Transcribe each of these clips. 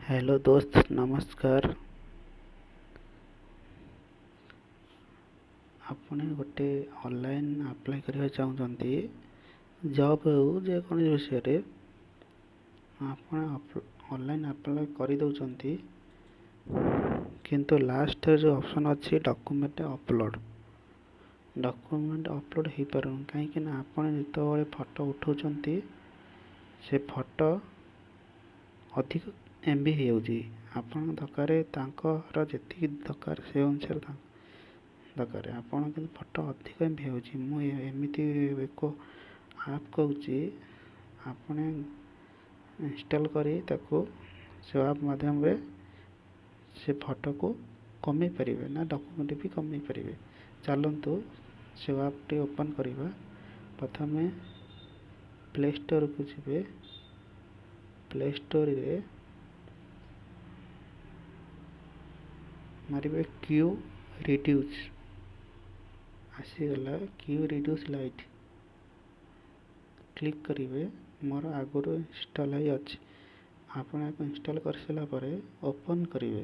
Hello ଦୋସ୍ତ, ନମସ୍କାର। ଆପଣ ଗୋଟେ ଅନଲାଇନ୍ ଆପ୍ଲାଏ କରିବାକୁ ଚାହୁଁଛନ୍ତି, ଜବ୍ ହେଉ, ଯେକୌଣସି ବିଷୟରେ ଆପଣ ଅନଲାଇନ୍ ଆପ୍ଲାଏ କରିଦେଉଛନ୍ତି, କିନ୍ତୁ ଲାଷ୍ଟରେ ଯେଉଁ ଅପସନ୍ ଅଛି ଡକୁମେଣ୍ଟ ଅପଲୋଡ଼, ଡକୁମେଣ୍ଟ ଅପଲୋଡ଼ ହେଇପାରୁନି। କାହିଁକି ନା ଆପଣ ଯେତେବେଳେ ଫଟୋ ଉଠାଉଛନ୍ତି, ସେ ଫଟୋ ଅଧିକ ଏମ୍ବି ହେଇଯାଉଛି। ଆପଣଙ୍କ ଦରକାର, ତାଙ୍କର ଯେତିକି ଦରକାର ସେ ଅନୁସାରେ ଦରକାର ଆପଣ, କିନ୍ତୁ ଫଟୋ ଅଧିକ ଏମ୍ବି ହେଉଛି। ମୁଁ ଏମିତି ଏକ ଆପ୍ କହୁଛି, ଆପଣ ଇନଷ୍ଟଲ୍ କରି ତାକୁ ସେ ଆପ୍ ମାଧ୍ୟମରେ ସେ ଫଟୋକୁ କମେଇ ପାରିବେ ନା ଡକୁମେଣ୍ଟ ବି କମେଇ ପାରିବେ। ଚାଲନ୍ତୁ, ସେ ଆପ୍ଟି ଓପନ୍ କରିବା। ପ୍ରଥମେ ପ୍ଲେ ଷ୍ଟୋରକୁ ଯିବେ। ପ୍ଲେ ଷ୍ଟୋରରେ ମାରିବେ କ୍ୟୁ ରିଡ୍ୟୁସ୍। ଆସିଗଲା କ୍ୟୁ ରିଡ୍ୟୁସ୍ ଲାଇଟ୍, କ୍ଲିକ୍ କରିବେ। ମୋର ଆଗରୁ ଇନଷ୍ଟଲ୍ ହେଇ ଅଛି। ଆପଣ ଏହାକୁ ଇନଷ୍ଟଲ୍ କରିସାରିଲା ପରେ ଓପନ୍ କରିବେ।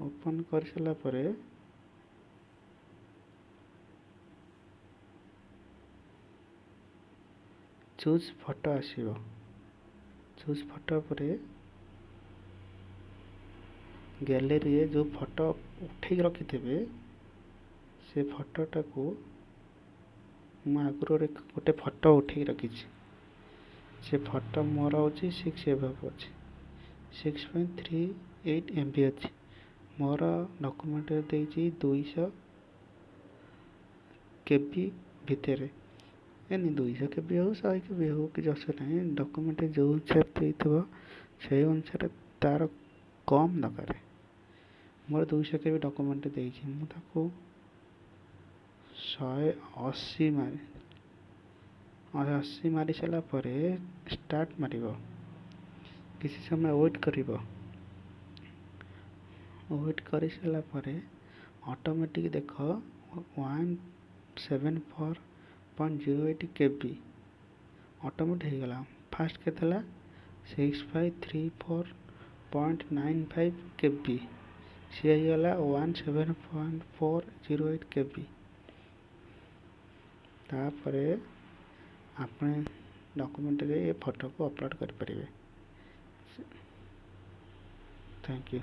ଓପନ୍ କରିସାରିଲା ପରେ ଚୁଜ୍ ଫଟୋ ଆସିବ। ଚୁଜ୍ ଫଟୋ ପରେ ଗ୍ୟାଲେରୀରେ ଯେଉଁ ଫଟୋ ଉଠେଇକି ରଖିଥିବେ, ସେ ଫଟୋଟାକୁ, ମୁଁ ଆଗରୁ ଗୋଟେ ଫଟୋ ଉଠେଇକି ରଖିଛି। ସେ ଫଟୋ ମୋର ହେଉଛି 6 ଏଭବ୍ ଅଛି, 6.38 MB ଅଛି। ମୋର ଡକୁମେଣ୍ଟ ଦେଇଛି 200 KB ଭିତରେ। ଏନି 200 KB ହେଉ, 100 KB ହେଉ, କିଛି ଅସୁବିଧା ନାହିଁ। ଡକୁମେଣ୍ଟ ଯେଉଁ ହିସାବ ଦେଇଥିବ, ସେଇ ଅନୁସାରେ ତା'ର କମ୍ ଦରକାର। ମୋର 200 KB document ଦେଇଛି, ମୁଁ ତାକୁ 180 ମାରି, 180 ମାରି ସାରିଲା ପରେ ଷ୍ଟାର୍ଟ ମାରିବ। କିଛି ସମୟ ୱେଟ୍ କରିବ। ୱେଟ୍ କରିସାରିଲା ପରେ ଅଟୋମେଟିକ୍ ଦେଖ 174.08 KB automatic ହେଇଗଲା। ଫାଷ୍ଟ କେତେ ଥିଲା? 6534.95 KB। ସିଏ ହେଇଗଲା 17.408 KB। ତାପରେ ଆପଣ ଡକୁମେଣ୍ଟରେ ଏ ଫଟୋକୁ ଅପଲୋଡ଼ କରିପାରିବେ। Thank you.